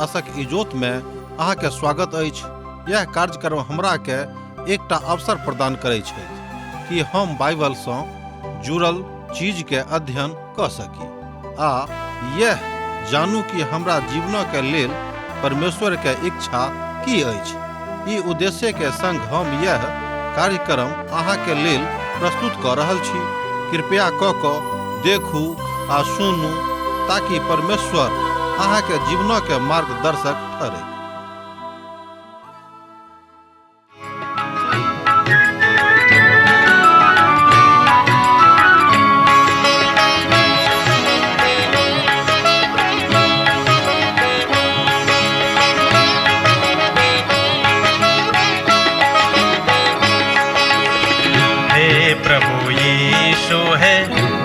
आशक इजोत में अहाँ के स्वागत अछि। यह कार्यक्रम हमरा के एकटा अवसर प्रदान करै छथि कि हम बाइबल सँ जुड़ल चीज के अध्ययन क सकी आ यह जानू कि हमरा जीवन के लेल परमेश्वर के इच्छा की अछि। ई उद्देश्य के संग हम यह कार्यक्रम अहाँ के लेल प्रस्तुत क रहल छी। कृपया क क देखू आ सुनू ताकि परमेश्वर अहाँ के जीवन के मार्गदर्शक ठहरे। हे प्रभु यीशु है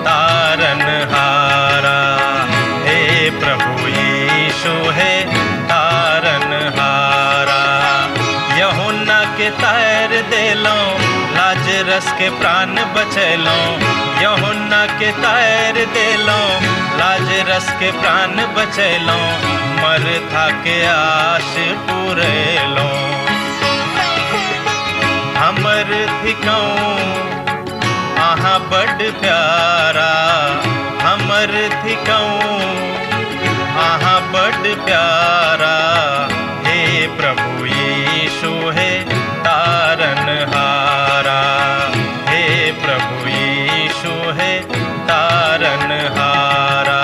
तारन हारा, हे प्रभु यीशु है तारन हारा। यहुन्ना के तैर देलो, लाजरस के प्राण बचैलो। यहुन्ना के तैर देलो, लाजरस के प्राण बचैलो। मरथा के आश पुरेलो। हमर थिकौं अहाँ बड प्यारा, हमर थिकौं अहाँ बड प्यारा। हे प्रभु यीशु हे तारन हारा, हे प्रभु यीशु हे तारन हारा।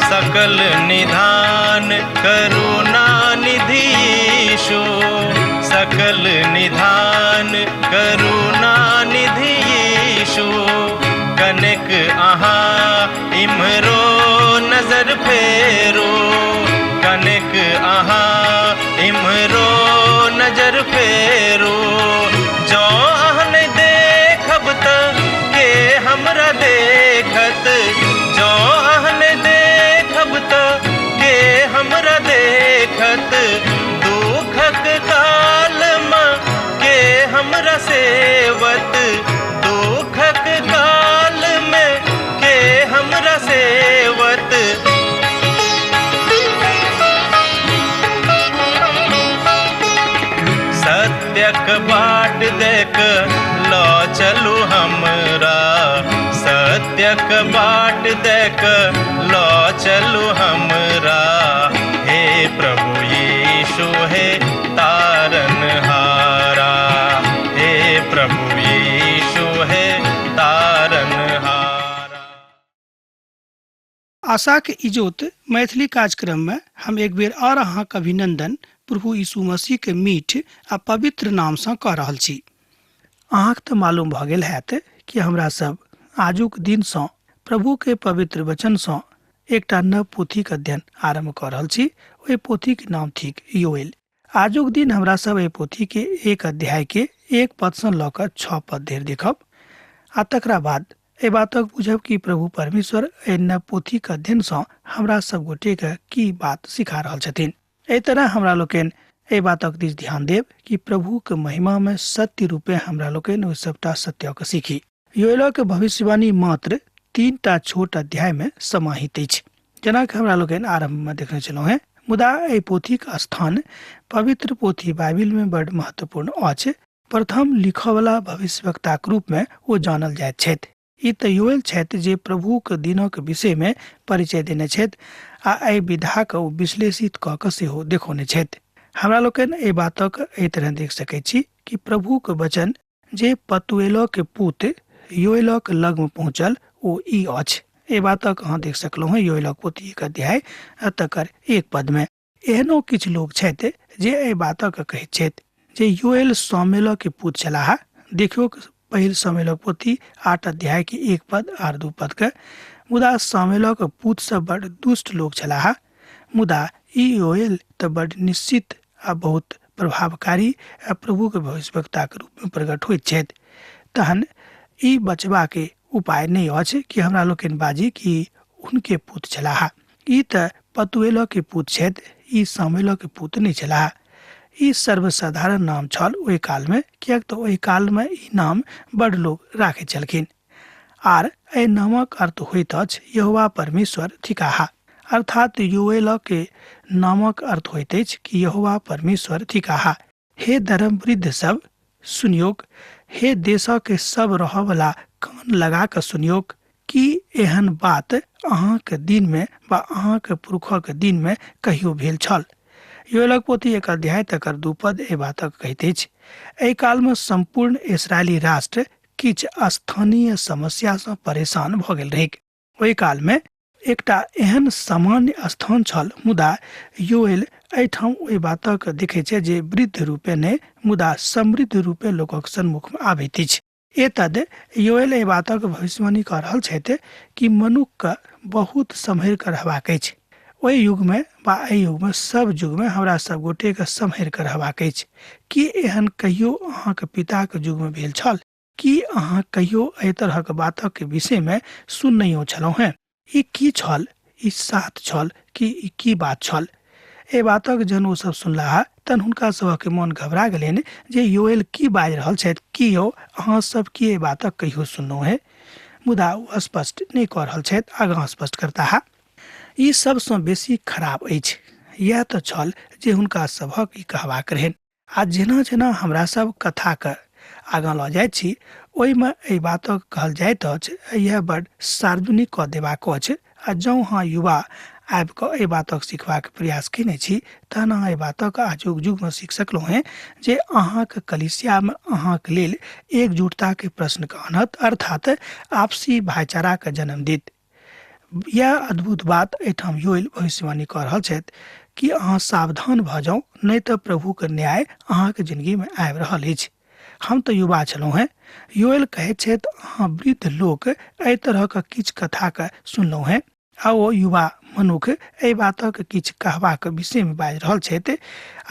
सकल निधान करुणा निधि यीशु, सकल निधान करुणा निधि यीशु। कनक अहाँ इम्हरो नजर फेरो, कनक अहाँ इम्हरो नजर फेरो। जँ अहाँ नहि देखब त के हमरा देखत, जँ अहाँ नहि देखब त के हमरा देखत। दुखक काल में के हमरा सेवत, दुखक काल में के हमरा सेवत। सत्यक बाट देख ल चलू हमरा, सत्यक बाट देख ल चलू हमरा। हे प्रभु यीशु हे तारन हारा, हे प्रभु यीशु हे तारन हारा। आशाक इजोत मैथिली कार्यक्रम में हम एक बेर और अहाँक अभिनंदन प्रभु यीशु मसीह के मीठ आ पवित्र नाम सँ कऽ रहल छी। अहाँके तऽ मालूम भऽ गेल हैत कि हमरा सब आजुक दिन सँ प्रभु के पवित्र वचन सँ एकटा नव पोथीक अध्ययन आरम्भ कऽ रहल छी। ओहि पोथीक नाम थिक योएल। आजुक दिन हमरा सब एहि पोथी के एक अध्याय के एक पद सँ लऽ कऽ 6 पद धरि देखब आ तकरा बाद एहि बातक बुझब कि प्रभु परमेश्वर एहि नव पोथीक अध्ययन सँ हमरा सब गोटे के की बात सिखा रहल छथिन। एहि तरह हमरा लोकनि एहि बातक दिस ध्यान देब कि प्रभुक महिमा में सत्य रूपे हमरा लोकनि ओहि सबटा सत्यक सीखी। योएलक भविष्यवाणी मात्र 3 छोट अध्याय में समाहित अछि, जेना कि हमरा लोकनि आरम्भ में देखने छलहुँ हेँ। मुदा एहि पोथीक स्थान पवित्र पोथी बाइबिल में बड महत्वपूर्ण अछि। प्रथम लिखऽवला भविष्यवक्ताक रूप में ओ जानल जाइत छथि। ई तऽ योएल छथि जे प्रभुक दिनक विषय में परिचय देने छथि आ एहि विधाक ओ विश्लेषित कऽ कऽ सेहो देखौने छथि। हमरा लोकनि एहि बातक एहि तरह देख सकैत छी कि प्रभुक वचन जे पतुएलक पुत योएलक लगमे पहुँचल ओ ई अछि। एहि बातक अहाँ देख सकलहुँ हेँ योएलक पोथी 1 अध्याय आ तकर 1 पद में। एहनो किछु लोक छथि जे एहि बातक कहैत छथि जे योएल सामुएलक पुत छलाह। देखियौ पहिल सामुएलक पोथी 8 अध्याय के 1 पद आर 2 पद के। मुदा सामुएलक पुत सब बड़ दुष्ट लोक छलाह, मुदा ई योएल तऽ बड़ निश्चित आ बहुत प्रभावकारी आ प्रभुके भविष्यवक्ताके रूपमे प्रकट होइत छथि। तहन ई बचबाके उपाय नहि अछि कि हमरा लोकनि बाजी कि हुनके पूत छलाह। ई तऽ पतुएलके पूत छथि, ई सामुएलके पूत नहि छलाह। ई सर्वसाधारण नाम छल ओहि कालमे, किएक तऽ ओहि कालमे ई नाम बड लोक राखैत छलखिन। आर एहि नामक अर्थ होइत अछि यहोवा परमेश्वर थिकाह, अर्थात योएलके नामक अर्थ होइत अछि कि यहोवा परमेश्वर थिकाह। हे धर्म वृद्ध सब सुनियोक, हे देशके सब रहऽवला कान लगा कऽ सुनियोक, कि एहन बात अहाँके दिनमे वा अहाँके पुरखक दिनमे कहियो भेल छल? योएलक पोथी 1 अध्याय तकर 2 पद एहि बातक कहैत अछि। एहि कालमे सम्पूर्ण इसराइली राष्ट्र किछु स्थानीय समस्यासँ परेशान भऽ गेल रहैक। ओहि कालमे एकटा एहन सामान्य स्थान छल, मुदा योएल एहिठाम ओहि बातक देखै छै जे वृद्ध रूपे नहि मुदा समृद्ध रूपे लोकक सन्मुखमे आबैत अछि। एतद योएल एहि बातक भविष्यवाणी कऽ रहल छथि कि मनुक्खके बहुत सम्हरि कऽ रहबाक अछि। ओहि युगमे वा एहि युगमे सब युगमे हमरा सब गोटेके सम्हरि कऽ रहबाक अछि। की एहन कहियो अहाँके पिताके युगमे भेल छल? की अहाँ कहियो एहि तरहक बातक विषयमे सुननहियो छलहुँ हेँ? ई की छल? ई सात छल कि ई की बात छल? एहि बातक जहन ओ सब सुनलाह तहन हुनका सभक मन घबरा गेलनि जे योएल की बाजि रहल छथि, की यौ अहाँ सब की एहि बातक कहियो सुनलहुँ हेँ? मुदा ओ स्पष्ट नहि कऽ रहल छथि, आगाँ स्पष्ट करताह। ई सबसँ बेसी खराब अछि। इएह तऽ छल जे हुनका सभक ई कहबाक रहनि। आ जेना जेना हमरा सब कथाके आगाँ लऽ जाइत छी ओहिमे एहि बातक कहल जाइत अछि, इएह बड सार्वजनिक कऽ देबाक अछि। आ जँ अहाँ युवा आबि कऽ एहि बातक सिखबाक प्रयास केने छी तहन अहाँ एहि बातक आजुक युगमे सीख सकलहुँ हेँ जे अहाँके कलिसियामे अहाँके लेल एकजुटताके प्रश्नके आनत, अर्थात आपसी भाईचाराके जन्म देत। इएह अद्भुत बात एहिठाम योएल भविष्यवाणी कऽ रहल छथि कि अहाँ सावधान भऽ जाउ, नहि तऽ प्रभुके न्याय अहाँके जिंदगीमे आबि रहल अछि। हम तऽ युवा छलहुँ हेँ। योएल कहैत छथि अहाँ वृद्ध लोक एहि तरहक किछु कथाके सुनलहुँ हेँ, आ ओ युवा मनुख एहि बातक किछु कहबाक विषयमे बाजि रहल छथि।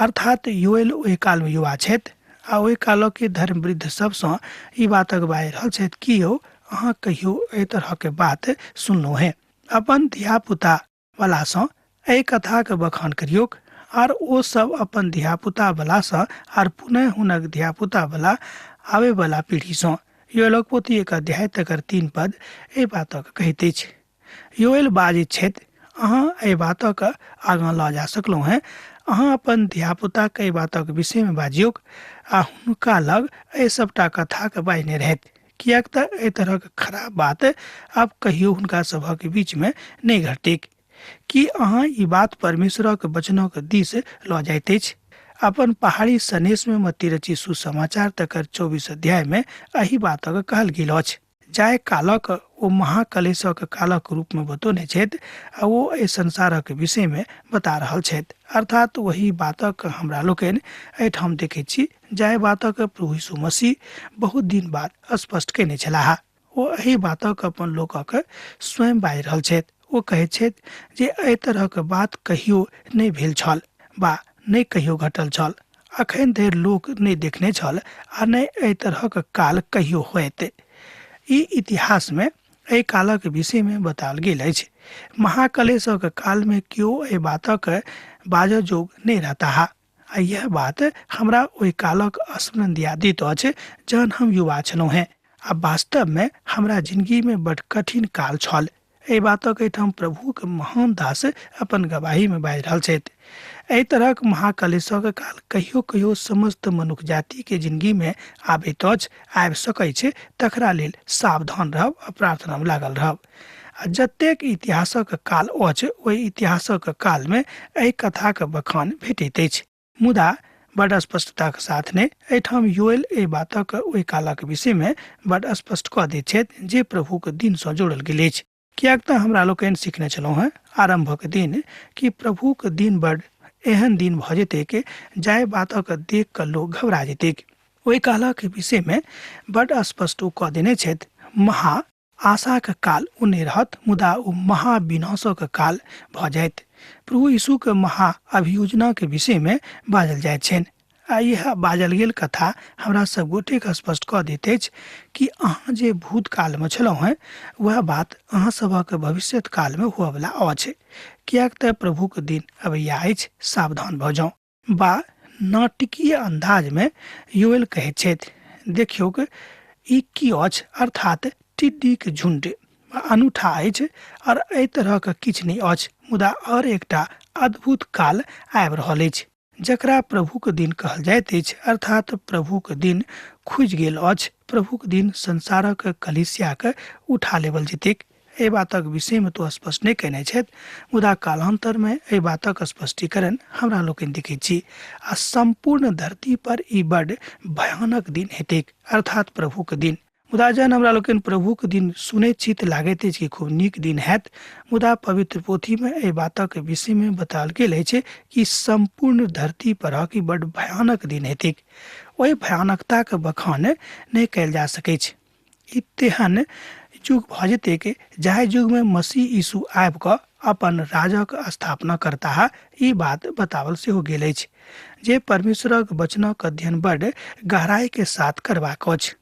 अर्थात योएल ओहि कालमे युवा छथि आ ओहि कालके धर्मवृद्ध सभसँ ई बातक बाजि रहल छथि कि यौ अहाँ कहियो एहि तरहके बात सुनलहुँ हेँ? अपन धियापुता वलासँ एहि कथाके बखान करियौक, आर ओ सब अपन धियापुता वलासँ आर पुनः हुनक धियापुता वला आबैवला पीढ़ीसँ। योएलक पोथी 1 अध्याय तकर 3 पद एहि बातक कहैत अछि। योएल बाजैत छथि अहाँ एहि बातक आगाँ लऽ जा सकलहुँ हेँ, अहाँ अपन धियापुताके एहि बातक विषयमे बाजियौक आ हुनका लग एहि सबटा कथाके बाजने रहथि, किएक तऽ एहि तरहक खराब बात आब कहियो हुनका सभक बीचमे नहि घटतैक। की अहाँ ई बात परमेश्वरक वचनक दिस लऽ जाइत अछि? अपन पहाड़ी सनेशमे मत्ती रचित सुसमाचार तकर 24 अध्यायमे एहि बातक कहल गेल अछि। जाहि कालक ओ महाकलेशक कालक रूपमे बतौने छथि आ ओ एहि संसारक विषयमे बता रहल छथि, अर्थात ओहि बातक हमरा लोकनि एहिठाम देखैत छी जाहि बातक प्रभु यीशु मसीह बहुत दिन बाद स्पष्ट कयने छलाह। ओ एहि बातक अपन लोकक स्वयं बाजि रहल छथि। ओ कहैत छथि जे एहि तरहक बात कहियो नहि भेल छल वा नहि कहियो घटल छल, अखन धरि लोक नहि देखने छल आ नहि एहि तरहक काल कहियो होयत। ई इतिहासमे एहि कालक विषयमे बताओल गेल अछि। महाकलेशक कालमे केओ एहि बातक बाजऽ जोग नहि रहताह आ यह बात हमरा ओहि कालक स्मरण दिया दैत अछि जहन हम युवा छलहुँ हेँ आ वास्तवमे हमरा जिंदगीमे बड कठिन काल छल। एहि बातक एहिठाम प्रभुक महान दास अपन गवाहीमे बाजि रहल छथि। एहि तरहक महाकलेशक काल कहियो कहियो समस्त मनुख जातिके जिंदगीमे आबैत अछि, आबि सकैत छै, तकरा लेल सावधान रहब आ प्रार्थनामे लागल रहब। आ जतेक इतिहासक काल अछि ओहि इतिहासक कालमे एहि कथाक बखान भेटैत अछि, मुदा बड स्पष्टताक साथ नहि। एहिठाम योएल एहि बातक ओहि कालक विषयमे बड स्पष्ट कऽ दैत छथि जे प्रभुक दिनसँ जोड़ल गेल अछि, किएक तऽ हमरा लोकनि सिखने छलहुँ हेँ आरम्भक दिन कि प्रभुक दिन बड एहन दिन भऽ जेतैक जाहि बातक देख कऽ लोक घबरा जेतैक। ओहि कालक विषयमे बड स्पष्ट ओ कऽ देने छथि। महा आशाक काल ओ नहि रहत, मुदा ओ महाविनाशक काल भऽ जायत। प्रभु यीशुक महा अभियोजनाक विषयमे बाजल जाइत छनि। आ इएह बाजल गेल कथा हमरा सब गोटेके स्पष्ट कऽ दैत अछि कि अहाँ जे भूतकालमे छलहुँ हेँ वएह बात अहाँ सभक भविष्यत कालमे हुअवला अछि, किएक तऽ प्रभुक दिन अबैया अछि, सावधान भऽ जाउ। बा नाटकीय अन्दाजमे योएल कहैत छथि, देखियौक ई की अछि, अर्थात टिड्डीक झुण्ड अनूठा अछि आओर एहि तरहक किछु नहि अछि, मुदा आओर एकटा अद्भुत काल आबि रहल अछि जकरा प्रभुक दिन कहल जाइत अछि, अर्थात प्रभुक दिन खुजि गेल अछि। प्रभुक दिन संसारक कलीसियाके उठा लेबल जेतैक। एहि बातक विषयमे तो स्पष्ट नहि कयने छथि, मुदा कालान्तरमे एहि बातक स्पष्टीकरण हमरा लोकनि देखैत छी। आ सम्पूर्ण धरती पर ई बड भयानक दिन हेतैक, अर्थात प्रभुक दिन। मुदा जहन हमरा लोकनि प्रभुक दिन सुनैत छी तऽ लागैत अछि कि खूब नीक दिन हैत, मुदा पवित्र पोथीमे एहि बातक विषयमे बताओल गेल अछि कि सम्पूर्ण धरती परक ई बड भयानक दिन हेतैक। ओहि भयानकताक बखान नहि कयल जा सकैछ। ई तेहन युग भऽ जेतैक जाहि युगमे मसीह यीशु आबि कऽ अपन राजक स्थापना करताह। ई बात बताओल सेहो गेल अछि जे परमेश्वरक वचनक अध्ययन बड गहराई के साथ करबाक अछि।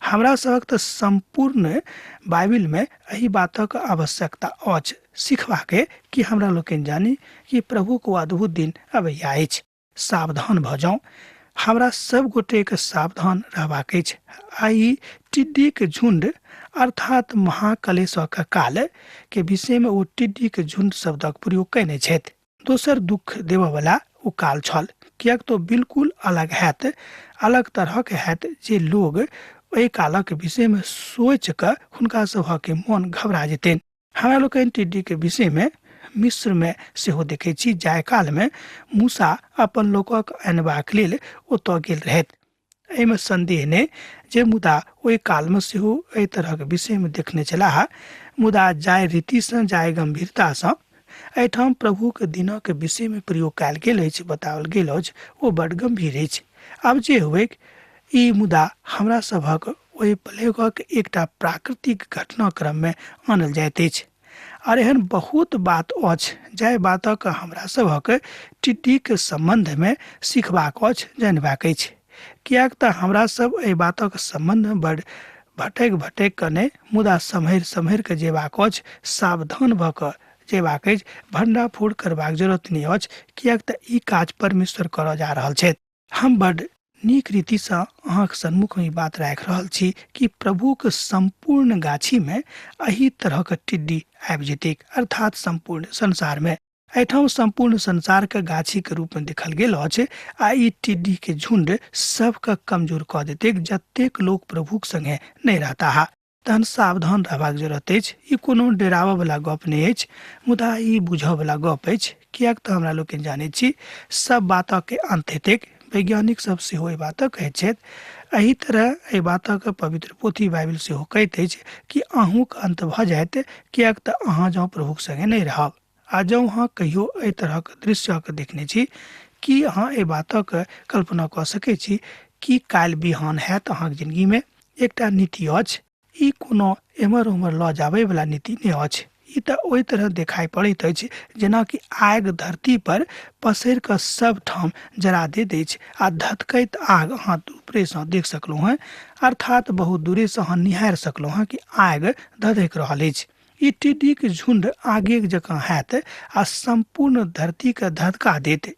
हमरा सभक तऽ सम्पूर्ण बाइबिलमे एहि बातक आवश्यकता अछि सिखबाके कि हमरा लोकनि जानी कि प्रभुक ओ अद्भुत दिन अबैया अछि। सावधान भऽ जाउ। हमरा सब गोटेके सावधान रहबाक अछि। आ ई टिड्डीक झुण्ड अर्थात महाकलेशक काल के विषयमे ओ टिड्डीक झुण्ड शब्दक प्रयोग कयने छथि। दोसर दुख देबऽवला ओ काल छल, किएक तऽ बिल्कुल अलग हैत, अलग तरहक हैत जे लोग ओहि कालक विषयमे सोचि कऽ हुनका सभके मोन घबरा जेतनि। हमरा लोकनि टिड्डीके विषयमे मिस्रमे सेहो देखै छी, जाहि कालमे मूसा अपन लोकक अनबाक लेल ओतऽ गेल रहथि। एहिमे सन्देह नहि जे मुदा ओहि कालमे सेहो एहि तरहक विषयमे देखने छलाह, मुदा जाहि रीतिसँ, जाहि गम्भीरतासँ एहिठाम प्रभुक दिनक विषयमे प्रयोग कयल गेल अछि, बताओल गेल अछि, ओ बड गम्भीर अछि। आब जे होइक, ई मुदा हमरा सभक ओहि प्लेगक एकटा प्राकृतिक घटनाक्रममे आनल जाइत अछि। आर एहन बहुत बात अछि जाहि बातक हमरा सभक टिड्डीक सम्बन्धमे सिखबाक अछि, जानबाक अछि, किएक तऽ हमरा सब एहि बातक सम्बन्धमे बड़ भटकि भटकि कऽ नहि, मुदा सम्हरि सम्हरि कऽ जेबाक अछि, सावधान भऽ कऽ जेबाक अछि, भण्डाफोड़ करबाक जरूरत नहि अछि, किएक तऽ ई काज परमेश्वर करऽ जा रहल छथि। हम बड नीक रीतिसँ अहाँक सन्मुखमे ई बात राखि रहल छी कि प्रभुक सम्पूर्ण गाछीमे एहि तरहक टिड्डी आबि जेतैक, अर्थात सम्पूर्ण संसारमे। एहिठाम सम्पूर्ण संसारके गाछीके रूपमे देखल गेल अछि आ ई टिड्डीके झुण्ड सबके कमजोर कऽ देतैक जतेक लोक प्रभुक संगे नहि रहताह। तहन सावधान रहबाक जरूरत अछि। ई कोनो डराबऽवला गप नहि अछि, मुदा ई बुझऽवला गप अछि, किएक तऽ हमरा लोकनि जानैत छी सब बातक अन्त हेतैक। वैज्ञानिक सब सेहो एहि बातक कहैत छथि। एहि तरह एहि बातक पवित्र पोथी बाइबिल सेहो कहैत अछि कि अहूँक अन्त भऽ जायत, किएक तऽ अहाँ जँ प्रभुक संगे नहि रहब। आ जँ अहाँ कहियो एहि तरहक दृश्यके देखने छी, की अहाँ एहि बातक कल्पना कऽ सकैत छी कि काल्हि बिहान हैत अहाँक जिनगीमे? एकटा नीति अछि। ई कोनो एम्हर ओम्हर लऽ जाबयवला नीति नहि अछि। ई तऽ ओहि तरह देखाइ पड़ैत अछि जेनाकि आगि धरती पर पसरि कऽ सब ठाम जरा दैत अछि आ धधकैत आगि अहाँ ऊपरेसँ देख सकलहुँ हेँ, अर्थात बहुत दूरेसँ अहाँ निहारि सकलहुँ हेँ कि आगि धधकि रहल अछि। ई टिड्डीक झुण्ड आगिक जकाँ हैत आ सम्पूर्ण धरतीकेँ धधका देत।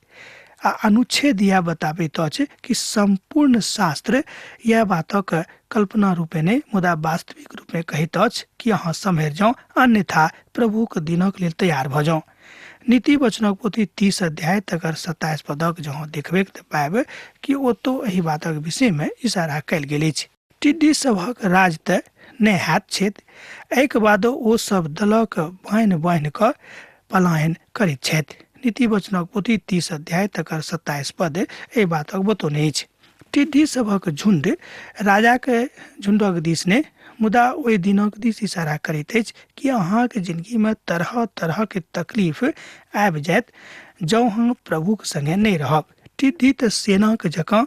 आ अनुच्छेद इएह बताबैत अछि कि सम्पूर्ण शास्त्र इएह बातक कल्पना रूपे नहि, मुदा वास्तविक रूपमे कहैत अछि कि अहाँ सम्हरि जाउ, अन्यथा प्रभुक दिनक लेल तैयार भऽ जाउ। नीति वचनक पोथी 30 अध्याय तकर 27 पदक जँ देखबैक तऽ पायब कि ओतौ एहि बातक विषयमे इशारा कयल गेल अछि। टिड्डी सभक राज तऽ नहि हैत छथि। एहिके बादो ओ सब दलक बान्हि बान्हि कऽ पलायन करैत छथि। नीति वचनक पोथी 30 अध्याय तकर 27 पद एहि बातक बतौने अछि। टिड्डी सभक झुण्ड राजाके झुण्डक दिस नहि, मुदा ओहि दिनक दिस इशारा करैत अछि कि अहाँक जिनगीमे तरह तरहके तकलीफ आबि जायत जँ अहाँ प्रभुक संगे नहि रहब। टिड्डी तऽ सेनाक जकाँ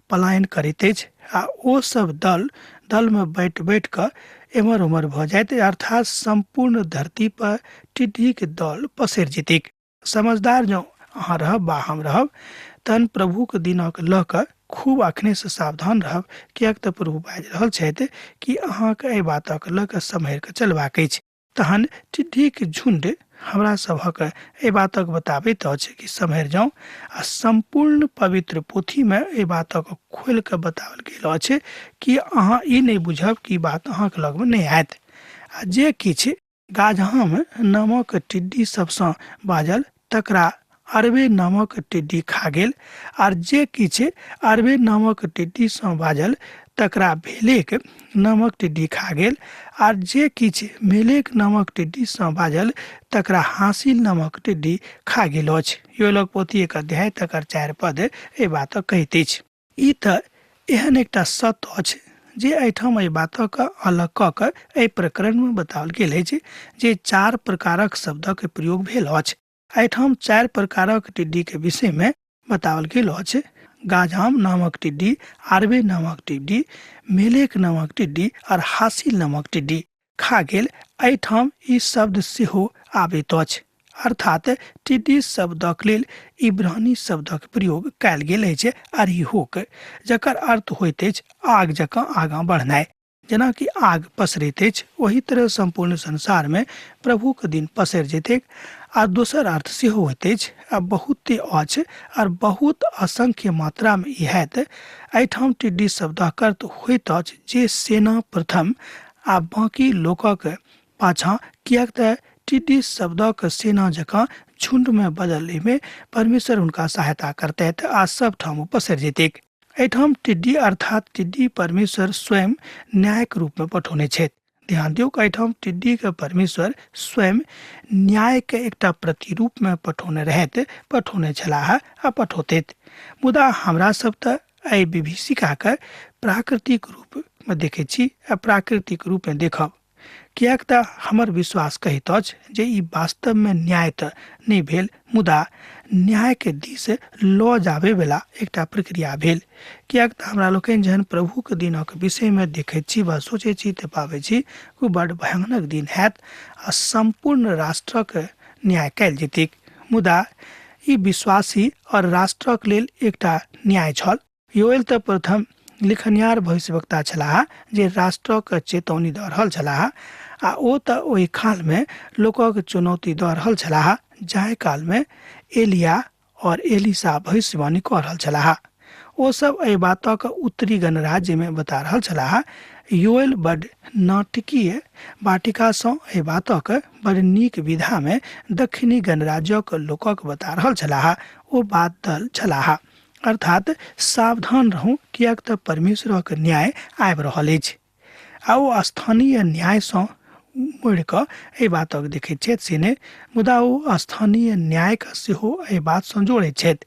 पलायन करैत अछि आ ओ सब दल दलमे बाँटि बाँटि कऽ एम्हर ओम्हर भऽ जाइत, अर्थात सम्पूर्ण धरती पर टिड्डीके दल पसरि जेतैक। समझदार जँ अहाँ रहब वा हम रहब तहन प्रभुके दिनक लऽ कऽ खूब अखनेसँ सावधान रहब, किएक तऽ प्रभु बाजि रहल छथि कि अहाँके एहि बातक लऽ कऽ सम्हरि कऽ चलबाक अछि। तहन टिड्डीके झुण्ड हमरा सभक एहि बातक बताबैत अछि कि सम्हरि जाउ, आ सम्पूर्ण पवित्र पोथीमे एहि बातक खोलि कऽ बताओल गेल अछि कि अहाँ ई नहि बुझब कि बात अहाँके लगमे नहि आयत। आ जे किछु गाजहाम नामक टिड्डी सबसँ बाजल तकरा अरबे नामक टिड्डी खा गेल, आर जे किछु अरबे नामक टिड्डीसँ बाजल तकरा भेलेक नामक टिड्डी खा गेल, आर जे किछु मेलेक नामक टिड्डीसँ बाजल तकरा हासिल नामक टिड्डी खा गेल अछि। योएलक पोथी 1 अध्याय तकर 4 पद एहि बातक कहैत अछि। ई तऽ एहन एकटा सत्य अछि जे एहिठाम एहि बातक अलग कऽ कऽ एहि प्रकरणमे बताओल गेल अछि जे 4 प्रकारक शब्दक प्रयोग भेल अछि। एहिठाम 4 प्रकारक टिड्डीके विषयमे बताओल गेल अछि। गाजाम नामक टिड्डी, आरबे नामक टिड्डी, मेलेक नामक टिड्डी और हासिल नामक टिड्डी खा गेल। एहिठाम ई शब्द सेहो आबैत अछि, अर्थात टिड्डी शब्दक लेल इब्रानी शब्दक प्रयोग कयल गेल अछि अरिहोक, जकर अर्थ होइत अछि आग जकाँ आगाँ बढ़नाइ। जेनाकि आग पसरैत अछि ओही तरह सम्पूर्ण संसारमे प्रभुके दिन पसरि जेतैक। आ दोसर अर्थ सेहो होइत अछि आ बहुते अछि और बहुत असंख्य मात्रामे ई हैत। एहिठाम टिड्डी शब्दक अर्थ होइत अछि जे सेना प्रथम आ बाँकी लोकक पाछाँ, किएक तऽ टिड्डी शब्दक सेना जकाँ झुण्डमे बदलैमे परमेश्वर हुनका सहायता करतथि आ सब ठाम ओ पसरि जेतैक। एहिठाम टिड्डी अर्थात टिड्डी परमेश्वर स्वयं न्यायक रूपमे पठौने छथि। ध्यान दियौ, एहिठाम टिड्डीके परमेश्वर स्वयं न्यायके एकटा प्रतिरूपमे पठौने रहथि, पठौने छलाह आ पठौतथि। मुदा हमरा सब तऽ एहि विभीषिकाके प्राकृतिक रूपमे देखै छी आ प्राकृतिक रूपमे देखब, किएक तऽ हमर विश्वास कहैत अछि जे ई वास्तवमे न्याय तऽ नहि भेल, मुदा न्यायके दिस लऽ जाबैवला एकटा प्रक्रिया भेल। किएक तऽ हमरा लोकनि जहन प्रभुके दिनक विषयमे देखैत छी वा सोचै छी तऽ पाबै छी ओ बड्ड भयानक दिन हैत आ सम्पूर्ण राष्ट्रक न्याय कयल जेतैक। मुदा ई विश्वासी और राष्ट्रक लेल एकटा न्याय छल। योएल तऽ प्रथम लिखनिहार भविष्यवक्ता छलाह जे राष्ट्रक चेतौनी दऽ रहल छलाह, आ ओ तऽ ओहि कालमे लोकक चुनौती दऽ रहल छलाह जाहि कालमे एलिया और एलिसा भविष्यवाणी कऽ रहल छलाह। ओ सब एहि बातक उत्तरी गणराज्यमे बता रहल छलाह। योएल बड नाटकीय वाटिकासँ एहि बातक बड नीक विधामे दक्षिणी गणराज्यक लोकक बता रहल छलाह। ओ बात दल छलाह, अर्थात सावधान रहू, किएक तऽ परमेश्वरक न्याय आबि रहल अछि। आ ओ स्थानीय न्यायसँ मुड़ि कऽ एहि बातक देखैत छथि से नहि, मुदा ओ स्थानीय न्यायके सेहो एहि बातसँ जोड़ैत छथि।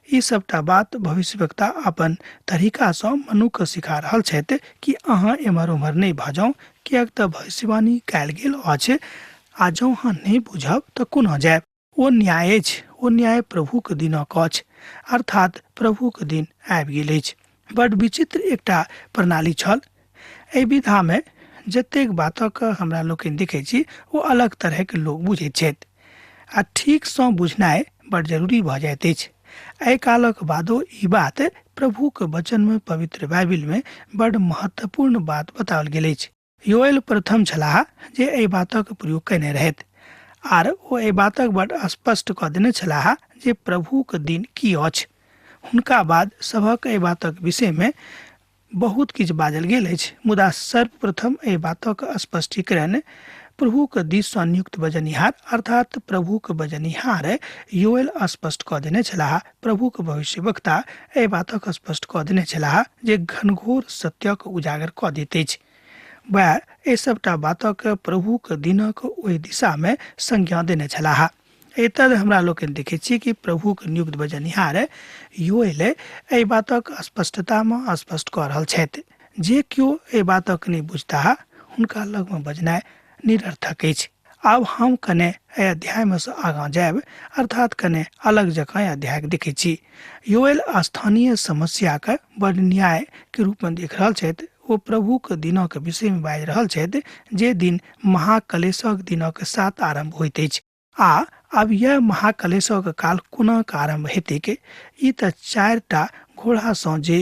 ई सबटा बात भविष्यवक्ता अपन तरीकासँ मनुके सिखा रहल छथि कि अहाँ एम्हर ओम्हर नहि भऽ जाउ, किएक तऽ भविष्यवाणी कयल गेल अछि आ जँ अहाँ नहि बुझब तऽ कोना जायब। ओ न्याय अछि, ओ न्याय प्रभुके दिनक अछि, अर्थात प्रभुके दिन आबि गेल अछि। बड विचित्र एकटा प्रणाली छल। एहि विधामे जतेक बातक हमरा लोकनि देखै छी ओ अलग तरहके लोक बुझैत छथि आ ठीकसँ बुझनाइ बड जरूरी भऽ जाइत अछि। एहि कालक बादो ई बात प्रभुके वचनमे पवित्र बाइबिलमे बड महत्वपूर्ण बात बताओल गेल अछि। योएल प्रथम छलाह जे एहि बातक प्रयोग कयने रहथि आर ओ एहि बातक बड स्पष्ट कऽ देने छलाह जे प्रभुक दिन की अछि। हुनका बाद सभक एहि बातक विषयमे बहुत किछु बाजल गेल अछि, मुदा सर्वप्रथम एहि बातक स्पष्टीकरण प्रभुक दिससँ नियुक्त बजनिहार अर्थात प्रभुक बजनिहार योएल स्पष्ट कऽ देने छलाह। प्रभुक भविष्यवक्ता एहि बातक स्पष्ट कऽ देने छलाह जे घनघोर सत्यक उजागर कऽ दैत अछि। वएह एहि सबटा बातक प्रभुक दिनक ओहि दिशामे संज्ञा देने छलाह। एतद हमरा लोकनि देखै छी कि प्रभुक नियुक्त बजनिहार योएल एहि बातक स्पष्टतामे स्पष्ट कऽ रहल छथि। जे केओ एहि बातक नहि बुझताह हुनका लगमे बजनाइ निरर्थक अछि। आब हम कने एहि अध्यायमे सँ आगाँ जायब, अर्थात कने अलग जकाँ एहि अध्यायके देखै छी। योएल स्थानीय समस्याके बड़ न्यायके रूपमे देख रहल छथि। ओ प्रभुक दिनक विषयमे बाजि रहल छथि जे दिन महाकलेशक दिनक साथ आरम्भ होइत अछि आ आब यह महाकलेशक काल कोना कऽ आरम्भ हेतैक? ई तऽ 4टा घोड़ासँ जे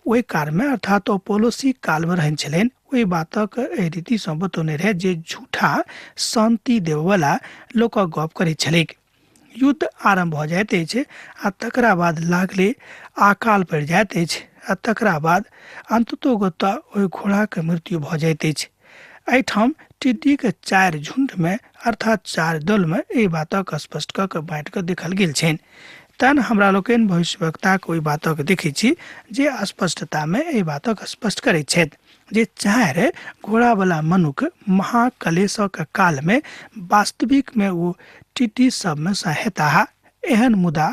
ओहि कालमे अर्थात अपोलोसी कालमे रहैत छलनि, ओहि बातक एहि रीतिसँ बतौने रहै जे झूठा शान्ति देबऽवला लोकक गप करैत छलैक। युद्ध आरम्भ भऽ जाइत अछि आ तकरा बाद लागले अकाल पड़ि जाइत अछि आ तकरा बाद अन्ततोगत्वा ओहि घोड़ाके मृत्यु भऽ जाइत अछि। एहिठाम टिड्डीके 4 झुण्डमे अर्थात 4 दलमे एहि बातक स्पष्ट कऽ कऽ बाँटि कऽ देखल गेल छनि। तहन हमरा लोकनि भविष्यवक्ताक ओहि बातक देखै छी जे स्पष्टतामे एहि बातक स्पष्ट करैत छथि जे 4 घोड़ावला मनुख महाकलेशक कालमे वास्तविकमे ओ टिड्डी सबमे सँ हेताह, एहन मुदा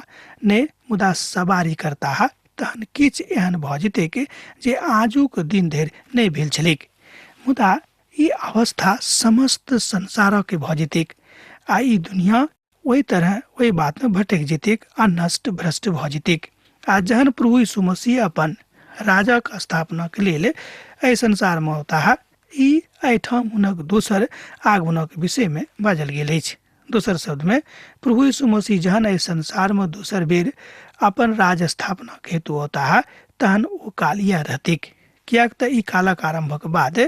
नहि मुदा सवारी करताह, तहन किछु एहन भऽ जेतैक जे आजुक दिन धरि नहि भेल छलैक। मुदा ई अवस्था समस्त संसारके भऽ जेतैक आ ई दुनिया ओहि तरह ओहि बातमे भटकि जेतैक आ नष्ट भ्रष्ट भऽ जेतैक। आ जहन प्रभु यीशु मसीह अपन राजक स्थापनाक लेल एहि संसारमे औताह, ई एहिठाम हुनक दोसर आगमनक विषयमे बाजल गेल अछि। दोसर शब्दमे प्रभु यीशु मसीह जहन एहि संसारमे दोसर बेर अपन राज स्थापनाक हेतु औताह, तहन ओ काल इएह रहतैक। किएक तऽ ई कालक आरम्भक बाद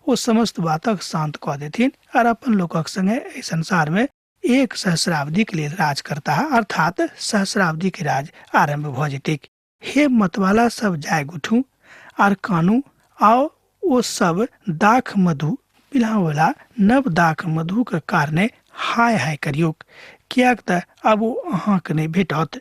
ओ समस्त बातक शान्त कऽ देथिन आर अपन लोकक संगे एहि संसारमे 1 सहस्राब्दीक लेल राज करताह, अर्थात सहस्राब्दीक राज आरम्भ भऽ जेतैक। हे मतवाला सब जाय उठू आर कानू, आओ ओ सब दाख मधु पिलावला नव दाख मधु के कारणे हाय हाय करियौक, किएक तऽ आब ओ अहाँके नहि भेटत।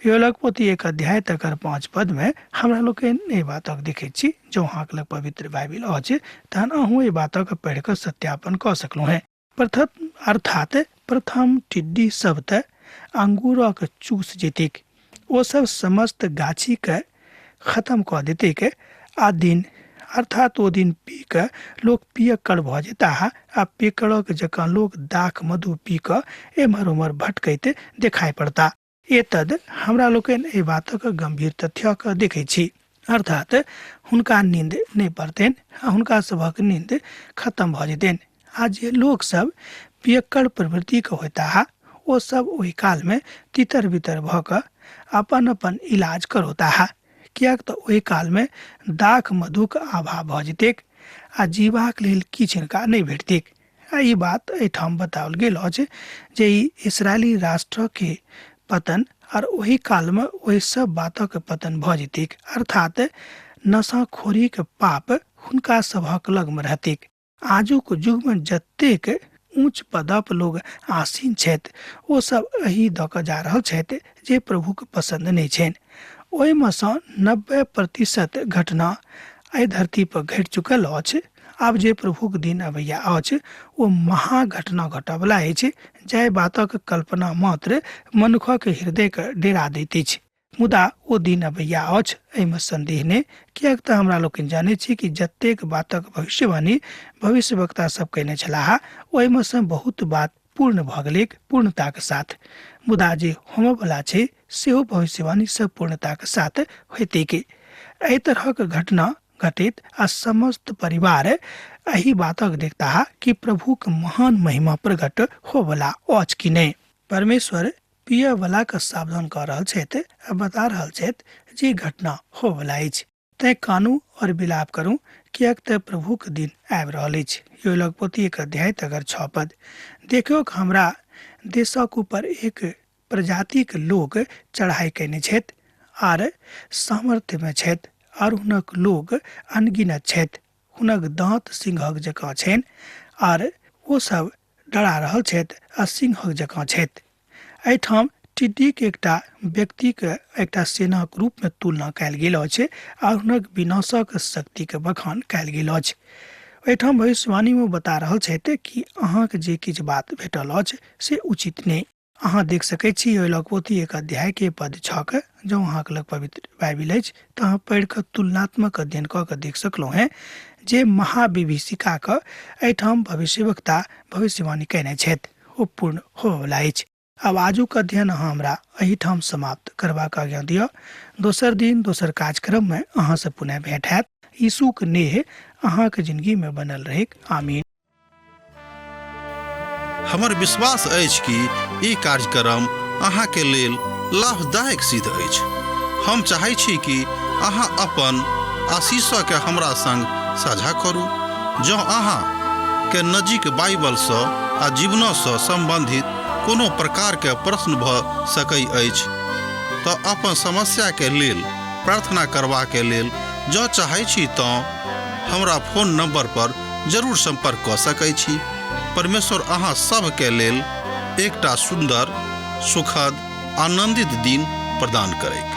योएलक पोथी 1 अध्याय तकर 5 पद में हमरा लोकनि एहि बातक देखैत छी। जँ अहाँके लग पवित्र बाइबिल अछि तहन अहूँ एहि बातक पढ़ि कऽ सत्यापन कऽ सकलहुँ हेँ। अर्थात प्रथम टिड्डी सब तऽ अंगूरक चूस जेतैक, ओ सब समस्त गाछी के खत्म कऽ देतैक आ दिन अर्थात ओ दिन पी कऽ लोक पियक्कड़ भऽ जेताह आ पियक्कड़क जकाँ लोक दाख मधु पी कऽ एम्हर ओम्हर भटकैत देखाइ पड़ता। एतद हमरा लोकनि एहि बातक गंभीर तथ्यक देखै छी, अर्थात हुनका नींद नहि पड़तनि आ हुनका सभक नींद खत्म भऽ जेतनि आ जे लोक सब पियक्कड़ प्रवृत्तिके होताह ओ सब ओहि कालमे तितर बितर भऽ कऽ अपन अपन इलाज करौताह, किएक तऽ ओहि कालमे दाख मधुक अभाव भऽ जेतैक आ जीबाक लेल किछु हिनका नहि भेटतैक। आ ई बात एहिठाम बताओल गेल अछि जे ई इसराइली राष्ट्रके पतन आर ओहि कालमे ओहि सब बातक पतन भऽ जेतैक, अर्थात नशाखोरीके पाप हुनका सभक लगमे रहतैक। आजुक युगमे जतेक ऊँच पदप लोग आसीन छथि ओ सब एहि दऽ कऽ जा रहल छथि जे प्रभुके पसन्द नहि छनि। ओहिमे सँ 90% घटना एहि धरती पर घटि चुकल अछि। आब जे प्रभुक दिन अबैया अछि ओ महाघटना घटऽवला अछि, जाहि बातक कल्पना मात्र मनुखक हृदयके डेरा दैत अछि। मुदा ओ दिन अबैया अछि एहिमे संदेह नहि, किएक तऽ हमरा लोकनि जानै छी कि जतेक बातक भविष्यवाणी भविष्यवक्ता सब कयने छलाह ओहिमे सँ बहुत बात पूर्ण भऽ गेलैक पूर्णताक साथ। मुदा जे होमऽवला छै सेहो भविष्यवाणी सब पूर्णताक साथ होयतैक। एहि तरहक घटना घटित आ समस्त परिवार एहि बातक देखताह कि प्रभुक महान महिमा प्रकट होवला अछि कि नहि। परमेश्वर पियऽ वला के सावधान कऽ रहल छथि आ बता रहल छथि जे घटना होवला अछि। तैं कानू और विलाप करू, किएक तऽ प्रभुक दिन आबि रहल अछि। योएलक पोथी 1 अध्याय तकर 6 पद। देखियौक हमरा देशक ऊपर एक प्रजातिक लोक चढ़ाई कयने छथि आर सामर्थ्यमे छथि आर हुनक लोक अनगिनत छथि। हुनक दाँत सिंहक जकाँ छनि आर ओ सब डरा रहल छथि आ सिंहक जकाँ छथि। एहिठाम टिड्डीक एकटा व्यक्तिक एकटा सेनाक रूपमे तुलना कयल गेल अछि आ हुनक विनाशक शक्तिक बखान कयल गेल अछि। एहिठाम भविष्यवाणीमे बता रहल छथि कि अहाँके जे किछु बात भेटल अछि से उचित नहि। अहाँ देख सकै छी योएलक पोथी 1 अध्याय के पद 6 के। जँ अहाँके लग पवित्र बाइबिल अछि तऽ अहाँ पढ़ि कऽ तुलनात्मक अध्ययन कऽ कऽ देख सकलहुँ हेँ जे महाविभीषिकाक एहिठाम भविष्यवक्ता भविष्यवाणी कयने छथि ओ पूर्ण होबयवला अछि। आब आजुक अध्ययन अहाँ हमरा एहिठाम समाप्त करबाक आज्ञा दिअ। दोसर दिन दोसर कार्यक्रममे अहाँसँ पुनः भेंट हैत। यीशुक नेह अहाँके जिंदगीमे बनल रहैक। आमीन। हमर विश्वास अछि कि ई कार्यक्रम अहाँके लेल लाभदायक सिद्ध अछि। हम चाहै छी कि अहाँ अपन आशीषके हमरा संग साझा करू। जँ अहाँ के नजीक बाइबलसँ आ जीवनसँ सम्बन्धित कोनो प्रकारके प्रश्न भऽ सकै अछि तऽ अपन समस्याके लेल प्रार्थना करबाके लेल जँ चाहै छी तँ हमरा फोन नंबर पर जरूर संपर्क कऽ सकै छी। परमेश्वर अहाँ सभके लेल एकटा सुन्दर, सुखद, आनंदित दिन प्रदान करैक।